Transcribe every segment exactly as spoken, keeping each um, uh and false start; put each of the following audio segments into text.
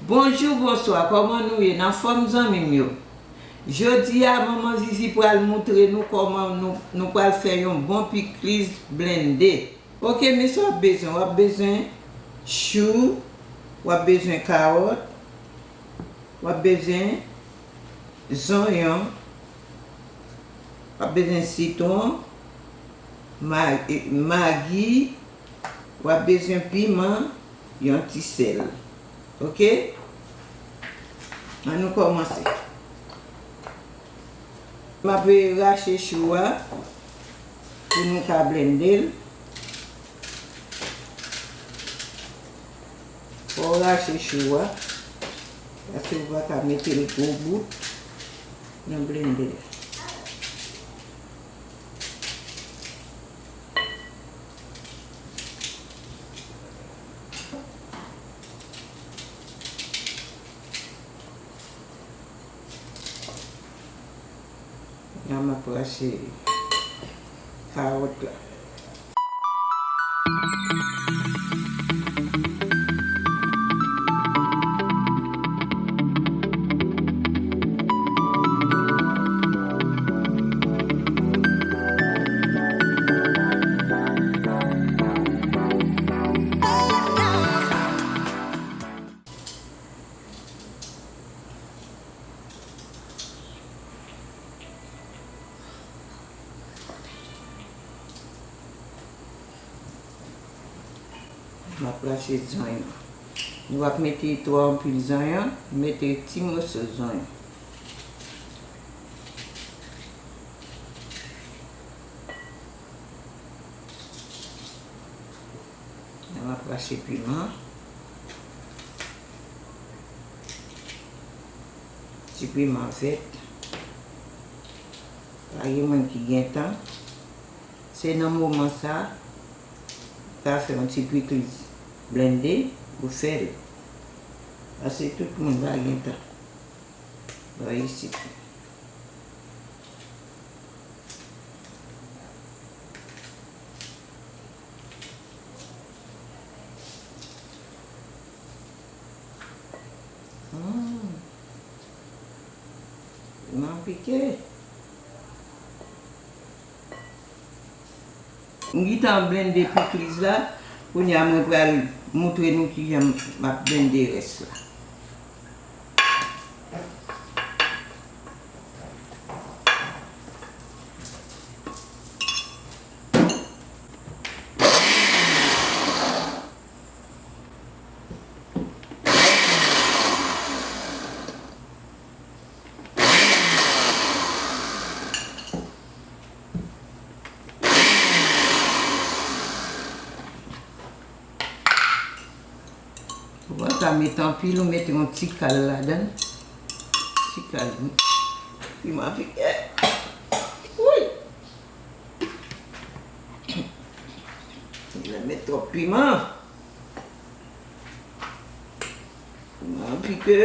Bonjou, bonswa, kòman nou ye? N anfòm, zanmi m yo? Jodi a, manman Zizi pral moutre nou kòman nou, nou pral fè yon bon pikliz blende. Oke, men sa w ap bezwen. W ap bezwen chou, w ap bezwen kawòt, w ap bezwen zonyon, w ap bezwen sitwon, ma-, magi, w ap bezwen piman, yon ti sèl. Oke? Ann nou kòmanse. M ap rache chou a pou nou ka blende l. Fò w rache chou a, paske w pa ka mete l gwo bout nan blende a. La, m ap rache kawòt la. M ap rache zonyon. Nou p ap mete twò anpil zonyon, mete ti moso zonyon. M ap rache piman. Ti piman vèt. Pa gen moun ki gen tan. Se nan moman sa, ou ka fè yon ti pikliz blende, ou fè l. Paske tout moun pa gen tan. Bò isit. Hmm. Piman pike. M gentan blende pikliz la. Kounye a, mwen pral moutre nou kijan m ap blende rès la. Ou pa ka met anpil, ou mete yon ti kal ladan. Ti kal piman pike. Wi. Ou met twòp piman. Piman pike.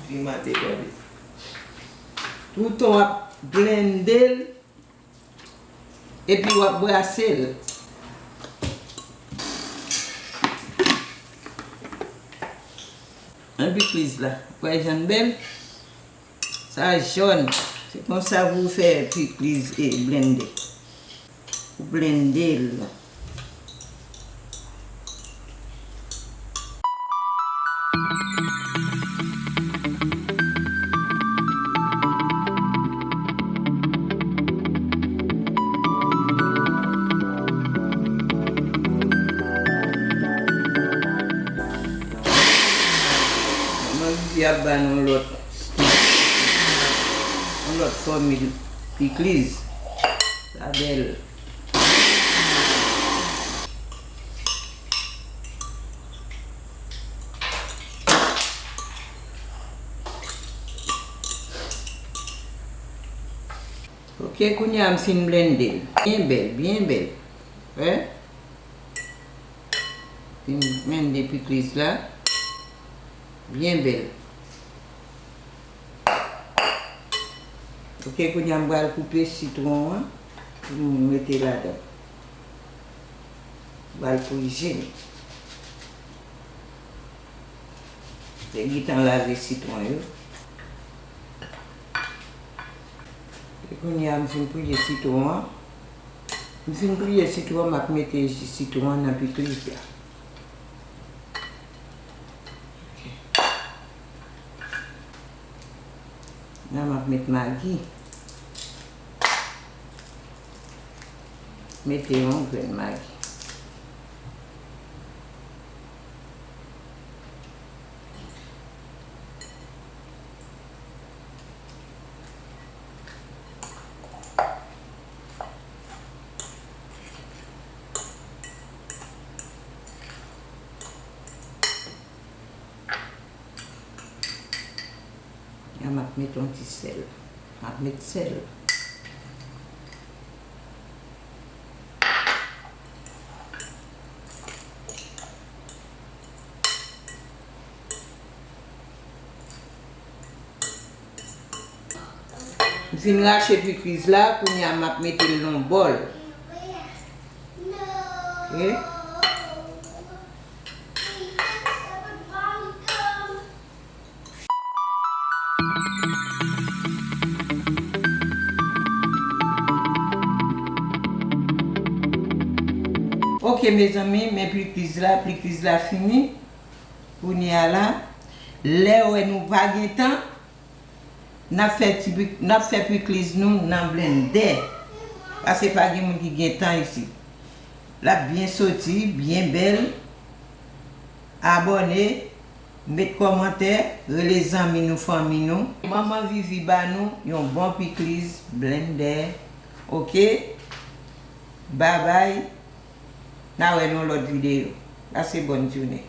Piman debòde. Toutan w ap blende l, epi w ap brase l. Nan pikliz la, w wè jan l bèl? Sa jòn. Se konsa pou w fè pikliz e blende. Ou blende l. Manman Vivi ap ba nou lòt, yon lòt fòmil pikliz. Sa bèl. Oke, kounye a m fin blende l. Byen bèl, byen bèl. Wè? Fin blende pikliz la. Byen bèl. Ok, kounye a m pral koupe sitwon an pou m mete ladan. M pral pou ijyeni. Te gentan lave sitwon yo. E kounye a m fin pliye sitwon an. M fin pliye sitwon an, m ap mete ji sitwon an nan pikliz la. Ok. La m ap met magi. Mete yon grenn magi. La m ap met yon ti sèl. M ap met sèl. M fin rache pikliz la, kounye a m ap mete l nan bòl. Ok. Ok, mezanmi, men pikliz la, pikliz la fini. Kounye a la, lè w wè nou pa gen tan, n ap fè ti pik-, n ap fè pikliz nou nan blendè. Paske pa gen moun ki gen tan isit. L ap byen soti, byen bèl. Abòne, met kòmantè, rele zanmi nou, fanmi nou. Manman Vivi ba nou yon bon pikliz blendè. Ok? Babay. N a wè nan lòt videyo. Pase bòn jounen.